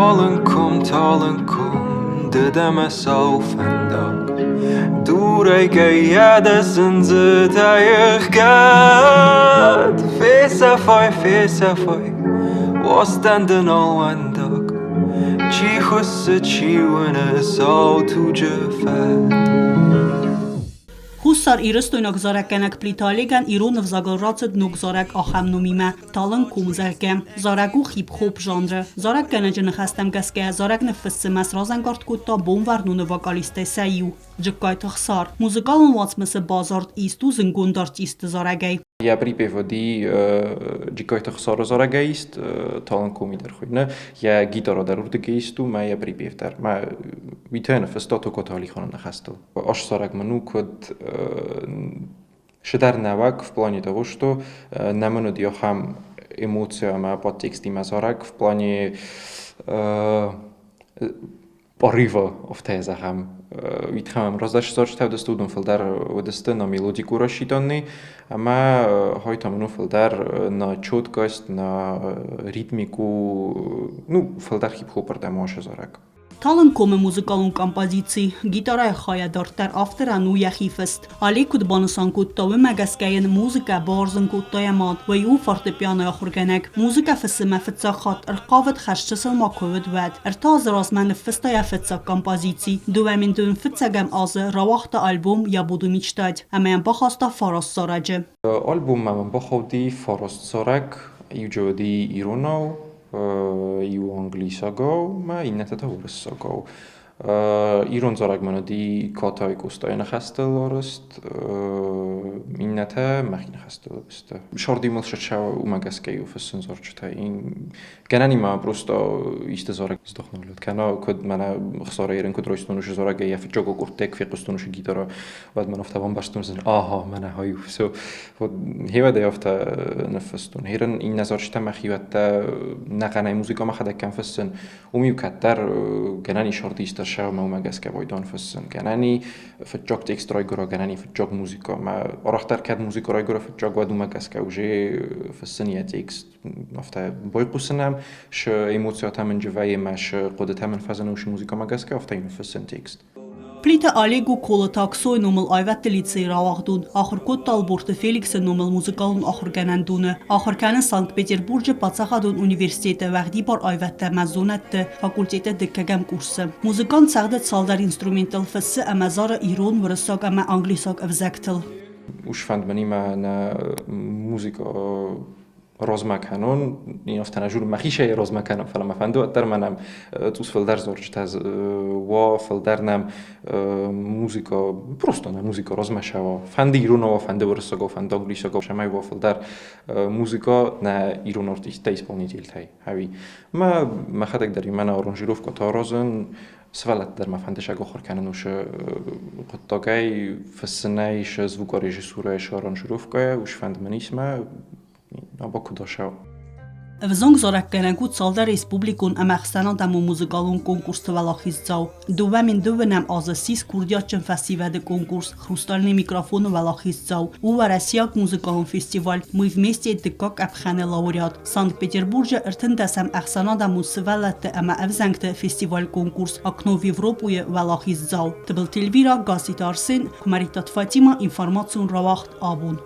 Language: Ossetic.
Талынг ком, талынг ком, ды дӕ мӕ сау фӕндаг. Дурӕй дӕ сындзытӕй ӕхгӕд. Фесӕфай, фесӕфай, уастӕн дын ӕууӕндаг. Чи хуыссы, чи уыны сау туджы фӕд. Хуссар Ирыстойнаг зарӕггӕнӕг Плиты Олегӕн ирон ӕвзагыл рацыд ног зарӕг ахӕм номимӕ «Талынг ком», зӕгъгӕ. Зарӕг у хип-хоп жанры. Зарӕггӕнӕджы ныхӕстӕм гӕсгӕ, зарӕг ныффыссынмӕ сразӕнгард кодта Бонвӕрноны вокалисттӕй сӕ иу, Джыккайты Хсар. Музыкалон уацмысы базард ист у зынгонд артисты зарӕгӕй. Йӕ припев уыди Джыккайты Хсары зарӕгӕй ист, Талынг коми дӕр хуыйны. Йӕ гитара дӕр уырдыгӕй ист у, мӕ йӕ припев дӕр. Мӕ уый та ныффыста Токаты Алиханы ныхӕстыл. Ӕссарӕг мын у, куыд цыдӕр нӕуӕг в плане того, что нӕ мын уыд ахӕм эмоци ӕмӕ подтекстимӕ зарӕг в плане порыва, афтӕ зӕгъӕм. Уый тыххӕй мӕм раздӕр зарджытӕ уыдысты, уыдон фылдӕр уыдысты на мелодику рассчитанный, ӕмӕ хай та мын у фылдӕр на четкость, на ритмику, ну, фылдӕр хип-хопырдӕм уашы зарӕг. Талынг комы музыкалон композици гитарӕйы хайӕ дарддӕр авторӕн у йӕхи фыст. Олег куыд банысан кодта, уымӕ гӕсгӕ йын музыкӕ бауарзын кодта йӕ мад, уый у фортепианойы ахуыргӕнӕг. Музыкӕ фыссынмӕ фыццаг хатт ӕрхъавыд хӕрзчысыл ма куы уыд, уӕд. Ӕртӕ азы размӕ ныффыста йӕ фыццаг композици. 2005 азы рауагъта альбом «Я буду мечтать» ӕмӕ йӕм бахаста фараст зарӕджы. Альбоммӕ мӕм бахауди фараст зарӕг, иу уыди иронау, иу англисагау ӕмӕ иннӕтӕ та уырыссагау. Ирон зарӕг мын уыди Катайы Къостайы ныхӕстыл арӕзт, иннӕтӕ мӕхи ныхӕстыл сты. Сӕрды мыл сӕ уымӕ гӕсгӕ-иу фыссын зарджытӕ. Гӕнӕн просто исты зарӕг здохнолют кӕнӕ куыд мӕнӕ Хсары ерын куыд райстон уышы зарӕгӕй йӕ фыццаг окъурттӕ куы фехъуыстон уышы гитара, уӕд мӕн афтӕ бамбӕрстон, ага, мӕнӕ хай у, все. Вот хевӕдӕй афтӕ ныффыстон. Херын иннӕ зарджытӕ мӕ хиуӕттӕ нӕхъӕнӕй музыкӕ мӕхӕдӕг кӕм фыссын, уым-иу кӕддӕр гӕнӕн ис артисттӕ сӕумӕ уымӕ гӕсгӕ байдон фыссын. Гӕнӕн и фыццаг текст райгуыра, гӕнӕн и фыццаг музыкӕ. Мӕ арӕхдӕр кӕд музыкӕ райгуыра фыццаг, уӕд уымӕ гӕсгӕ уже фыссын йӕ текст. Афтӕ байхъусын ӕм, шы эмоциятӕ мын джывӕйы мӕ шы хъуыдытӕ мын фӕзыны уышы музыкӕмӕ гӕсгӕ, афтӕ йын фыссын текст. Плиты Олег у Колыты Аксойы номыл аивӕдты лицейы рауагъдон. Ахуыр кодта Ӕлборты Феликсы номыл музыкалон ахуыргӕнӕндоны. Ахуыр кӕны Санкт-Петербурджы паддзахадон университеты уӕгъдибар аивӕдтӕ ӕмӕ зонӕдты факультеты дыккӕгӕм курсы. Музыкант цӕгъды цалдӕр инструментыл фыссы ӕмӕ зары ирон, уырыссаг ӕмӕ англисаг ӕвзӕгтыл. Уш фӕнд мӕнимӕ нӕ музыка размӕ кӕнон, афтӕ нӕ журы мӕхицӕй размӕ кӕнон, фӕлӕ мӕ фӕнды уӕддӕр мӕ нӕм цъус фылдӕр зарджытӕ уа, фылдӕр нӕм музыка, просто нӕ музыка размӕ сӕуа. Фӕнды иронау, фӕнды уырыссагау, фӕнды англисагау, цӕмӕй уа фылдӕр музыка нӕ ирон артисттӕ, исполнительтӕй. Ӕви мӕ мӕхӕдӕг дӕр мӕнӕ аранжировкӕтӕ аразын, сывӕллӕтты дӕр мӕ фӕнды сагахуыр кӕнын уыцы хъуыддагӕй, фыссынӕй, сӕ звукорежиссурӕйӕ, сӕ аранжировкӕйӕ, уыцы фӕнд мын ис мӕ Або куыд асау. Ӕвзонг зарӕггӕнӕг у цалдӕр республикон ӕмӕ ӕхсӕнадӕмон музыкалон конкурсты уӕлахиздзау. 2002 азы ссис курдиатджын фӕсивӕды конкурс «Хрустальный микрофон»-ы уӕлахиздзау. У уӕрӕсейаг музыкалон фестиваль «Мы вместе» дыккаг къӕпхӕны лауреат. Санкт-Петербурджы ӕртындӕсӕм ӕхсӕнадӕмон сывӕллӕтты ӕмӕ ӕвзӕнгты фестиваль-конкурс «Окно в Европу»-йы уӕлахиздзау. Тыбылты Эльвира, Гасситы Арсен, Куымӕридтаты Фатимӕ, информацион рауагъд «Абон».